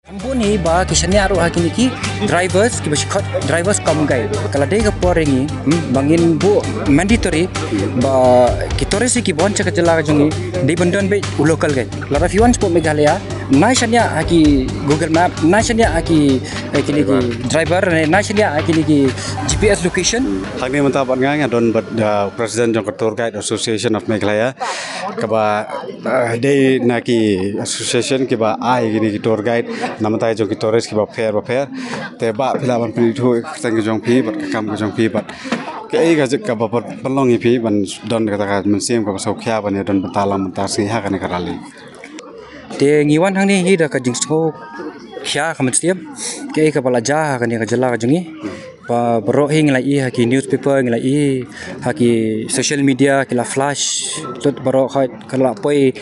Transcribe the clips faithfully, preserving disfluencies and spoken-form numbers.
Bun hi ba ki shaniah ruh ha kine ki drivers, ki ba shi khot drivers cum guide. Ka la dei ka por ïa ngi, hmm, ba ngin buh mandatory ba ki tourist ki ba wan sha ka jylla ka jong ngi, dei ban don beit u local guide. Lada phi wan shapoh Meghalaya, nai shaniah ha ki Google Map, nai shaniah ha ki, eh, kine ki driver, nai shaniah ha kine ki G P S location. Hangne mynta bad nga, nga don bad, uh, President jong ka Tour Guide Association of Meghalaya, kaba, uh, dei na ki association kiba ai kine ki tour guide na mynta jong ki tourist kiba pher ba pher. Te ba phi lah ban pynithuh ka kyrteng ka jong phi bad ka kam ka jong phi bad kaei ka jaka ba pynlong ïa phi ban don kata ka mynsiem kaba sngewkhia ban ïa don bynta lang bynta sngi ha kane ka rally. Te ngi wan hangne hi da ka jingsngewkhia ka mynsiem kaei kaba la jia ha kane ka jylla ka jong ngi. Ba baroh hi ngi la ïohi ha ki newspaper, ngi la ïohi ha ki social media, ki la flash, tut baroh hi ka la poi,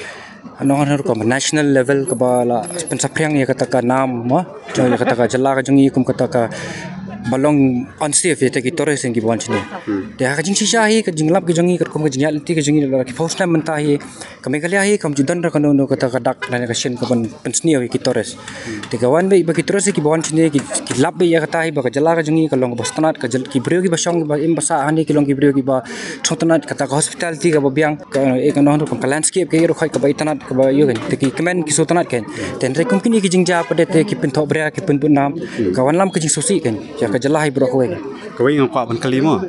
nonghan rukom national level kaba la pynsaphriang ïa kata ka nam, mo, jong ïa kata ka jylla ka jong ngi kum kata kaba long unsafe ïa kita ki tourist ïa kiba wan shane. Hmm. Te ha ka jingshisha hi ka jinglap ka jong ngi, ka rukom ka jingïaid lynti ka jong ngi la ki phew snem mynta hi, ka Meghalaya hi kam ju don ruh kano kano kata ka dak lane ka shin kaban pynsniew ïa ki tourist. Hmm. Te ka wan beit ba ki tourist kiba wan shane ki, ki lap beit ïa kata hi ba ka jylla ka jong ngi ka long kaba sngewtynnat, ka jyl-, ki briew kiba shong kiba im ba sah hangne ki long ki briew kiba sngewtynnat, kata ka hospitality kaba biang, ka, eh, ka nonghan rukom ka landscape ka ïa ruh kaba itynnat kaba ïoh kan. Te ki kmen ki sngewtynnat kan. Te hynrei kum kine ki jingjia pat de te ki pynthohbria, ki pynbud nam. Hmm. Ka wanlam ka jingsngewsih kan ïa ka jylla hi baroh kawei. Kawei nga kwah ban kylli mo.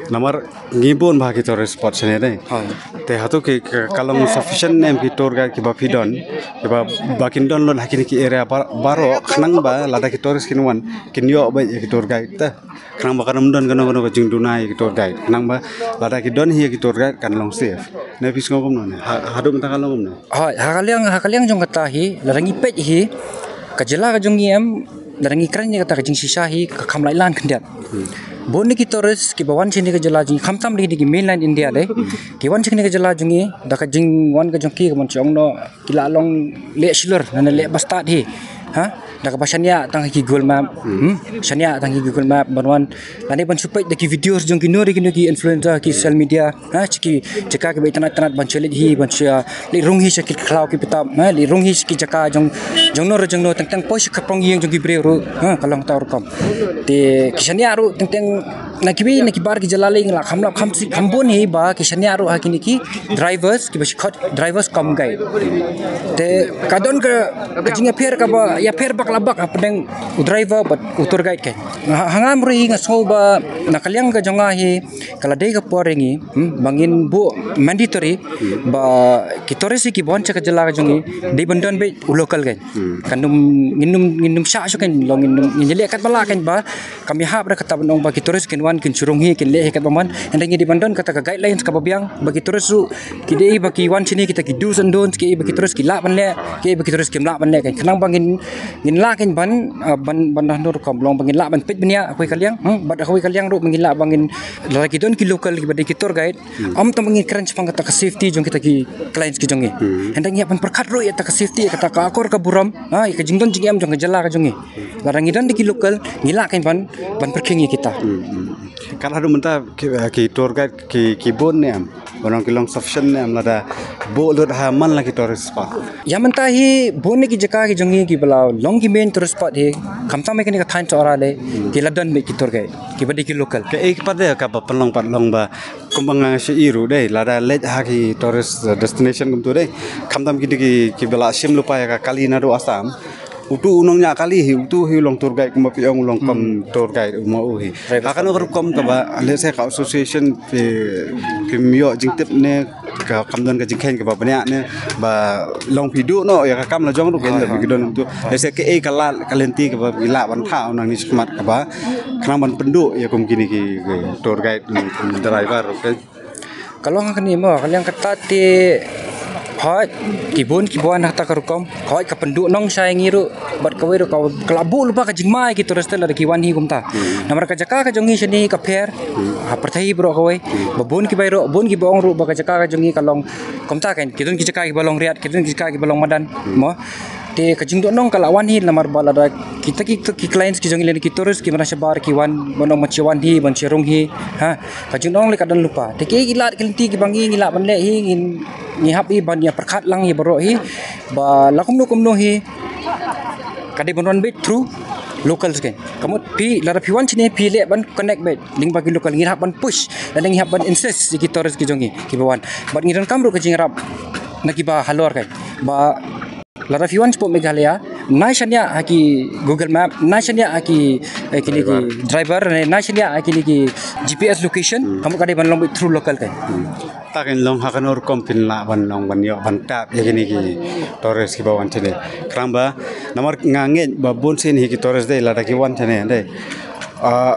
Namar ngi bun bha ki tourist spot shane dei. Hooid. Te hato ki ka, ka long sufficient ne em ki tour guide kiba phi don, kiba, ba kin don lut ha kine ki area bar-, baroh, khnang ba lada ki tourist kin wan kin ïoh beit ïa ki tour guide te. Khnang ba kan ym don kano kano ka jingduna ïa ki tour guide. Khnang ba lada ki don hi ïa ki tour guide kan long safe. Ne phi sngew kumno ne? Ha, haduh mynta ka long kumno? Hooid, ha ka liang, ha ka liang jong kata hi, lada ngi peit hi, ka jylla ka jong ngi em, lada ngi kren ïa kata ka jingshisha hi, ka kham lai lan khyndiat. Hmm. Bun na ki tourist kiba wan shane ka jylla jong ngi, khamtam dei na ki mainland India dei, ki wan shane ka jylla jong ngi da ka jingwan ka jong ki, ka mon shong no, ki la long leh shlur, nane leh ba stad hi. Ha? Da kaba shaniah tang ha ki Google Map. Hmm. Hmm? Shaniah tang ha ki Google Map ban wan. Lane ban shu peit da ki videos jong kino re kino ki influencer ki social media. Ha? Sha ki jaka kiba itynnat tynnat ban shu leit hi, ban shu, ah, leit rung hi sha ki khlaw ki pytap. Ha? Leit rung hi sha ki jaka jong, jong no re jong no, teng teng poi sha ka pong ïing jong ki briew ruh. Ha? Ka long kata rukom. Te ki shaniah ruh teng teng na kiwei na ki bar ki jylla lei ngi la kham lap kham si, kham bun hi ba ki shaniah ruh ha kine ki drivers kiba shi khot drivers cum guide. Te ka don ka, ka jingïapher kaba ïapher bak la bak hapdeng u driver bad u tour guide kan. Ha, ha nga ruh hi nga sngew ba na ka liang ka jong nga hi ka la dei ka por ïa ngi, hmm, ba ngin buh mandatory ba ki tourist kiba wan sha ka jylla ka jong ngi dei ban don beit u local guide. Hmm. Kan ym, ngin ym, ngin ym shah shuh kan, long ngin ym, ngin ïaleh katba lah kan ba kam ïahap da kata ban ong ba ki tourist kin wan kin shu rung hi kin leh hi katba mon. Hynrei ngi dei ban don kata ka guidelines kaba biang ba ki tourist ruh ki dei ba ki wan shane kita ki do's and don'ts, kiei ba ki tourist ki lah ban leh, kiei ba ki tourist kim lah ban leh kan. Khnang ba ngin, ngin lah kan ban, ah, ban, ban don rukom long ba ngin lah ban peit bniah ha kawei ka liang, hmm, bad ha kawei ka liang ruh ba ngin lah ba ngin, lada ki don ki local kiba dei ki tour guide, hmm, ym tang ba ngin kren shaphang kata ka safety jong kita ki clients ki jong ngi. Hmm. Hynrei ngi hap ban pyrkhat ruh ïa kata ka safety, ïa kata ka akor ka burom, ha, ïa ka jingdon jingem jong ka jylla ka jong ngi. Lada ngi don da ki local, ngi lah kan ban, ban pyrkhing ïa kita. Hmm, hmm. Kat haduh mynta ki, ki tour guide ki, ki bun ne em? Ba long ki long sufficient ne em lada buh lut ha man la ki tourist spot? Ïa mynta hi bun na ki jaka ki jong ngi kiba la long ki main tourist spot hi, khamtam ïa kane ka thaiñ Sohra lei, ki la don beit ki tour guide kiba dei ki local. Kaei pat de kaba pynlong pat long ba kumba nga shu ïohi ruh dei, lada leit ha ki tourist, eh, destination kumto dei, khamtam ki dei ki, kiba la shim lypa ïa ka kali naduh Assam. Utu u nongñiah kali hi, utu hi u long tour guide kumba phi ong, u long kum tour guide u ma u hi. Right. Ha kano ka rukom kaba, let's say, ka association phi, phim ïoh jingtip ne ka, kam don ka jingkheiñ kaba bniah ne ba long phi duh noh ïa ka kam la jong ruh kan, ba ki don utu. Let's say kaei ka lad ka lynti kaba phi lah ban thaw nangne shakhmat kaba khnang ban pynduh ïa kum kine ki, ki tour guide, kum driver, okay. Ka long ha kane mo, ka liang kata te, hooid, ki bun kiba wan ha kata ka rukom, hooid, ka pynduh nongshai ngi ruh, bad kawei ruh ka, ka la buh lypa ka jingma ïa ki tourist lada ki wan hi kumta. Hmm. Namar ka jaka ka jong ngi shane ka pher, hmm, ha pyrthei baroh kawei, hmm, ba bun kiba ïaroh, bun kiba ong ruh ba ka jaka ka jong ngi ka long kumta kan, ki don ki jaka kiba long riat, ki don ki jaka kiba long madan, hmm, mo. Te ka jingduh nong ka la wan hi namar ba lada kita ki, ki clients ki jong ngi lane ki tourist kiba na shabar ki wan, ban ong ban shu wan hi, ban shu rung hi, ha, ka jingduh nong lei ka don lypa. Te ki, ki lad ki lynti kiba ngi, ngi lah ban leh hi, ngin, ngi hap hi ban ïa pyrkhat lang hi baroh hi, ba la kumno kumno hi, ka dei ban wan beit through local skin. Ka mut phi lada phi wan shane phi leh ban connect beit lyngba ki local, ngi hap ban push lane ngi hap ban insist ïa ki tourist ki jong ngi kiba wan. Bad ngi donkam ruh ka jingïarap na kiba halor kein. Ba lada phi wan shapoh Meghalaya, nai shaniah ha ki Google Map, nai shaniah ha ki, eh, kine ki driver, nai shaniah ha kine ki G P S location, ka mut ka dei ban long beit through local kein. Ta kan long ha kano rukom phin lah ban long ban ïoh ban tap ïa kine ki tourist kiba wan shane. Khnang ba namar nga ngeit ba bun sien hi ki tourist dei lada ki wan shane dei. Ah,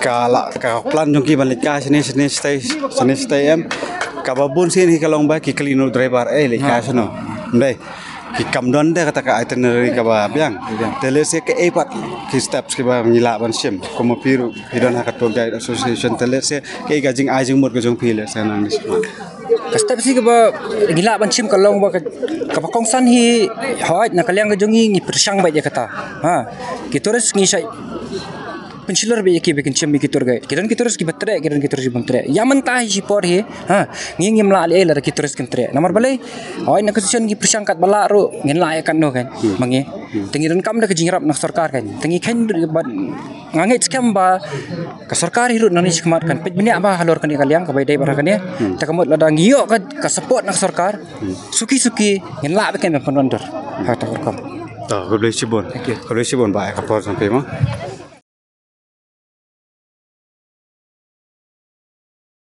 ka la ka plan jong ki ban leit kai shane shane stay shane stay em. Kaba bun sien hi ka long ba ki kylli no driver ei leit kai shano. Dei. Ki kam don de kata ka itinerary kaba biang. Te lehse kaei pat ki steps kiba ngi lah ban shim. Kum ma phi ruh phi don ha ka tour guide association, te lehse kaei ka jingai jingmut ka jong phi lehse nang dei. Ka step shi kaba ngi lah ban shim ka long ba ka, kaba kongsan hi, hooid, na ka liang ka jong ngi ngi pyrshang beit ïa kata. Ha, ki tourist ngi shait pynshlur beit ïa ki ba kin shim ïa ki tour guide. Ki don ki tourist kiba treh, ki don ki tourist kiba treh. Ïa mynta hi shi por hi, ha, ngi ngim lah leh ei lada ki tourist kin treh. Namar balei? Hooid, na ka session ngi pyrshang katba lah ruh ngin lah ïa katno kein ma ngi. Te ngi donkam da ka jingïarap na ka sorkar kein. Te ngi kheiñ ruh ba nga ngeit skhem ba ka sorkar hi ruh nangne shakhmat kan peit bniah bha halor kane ka liang kaba ïadei bad ha kane. Te ka mut lada ngi ïoh ka, ka support na ka sorkar, suki suki ngin lah beit kein ban pynwandur. Ha kata ka rukom. To, khublei shibun. Thank you. Khublei shibun ba ïa ka por jong phi mo.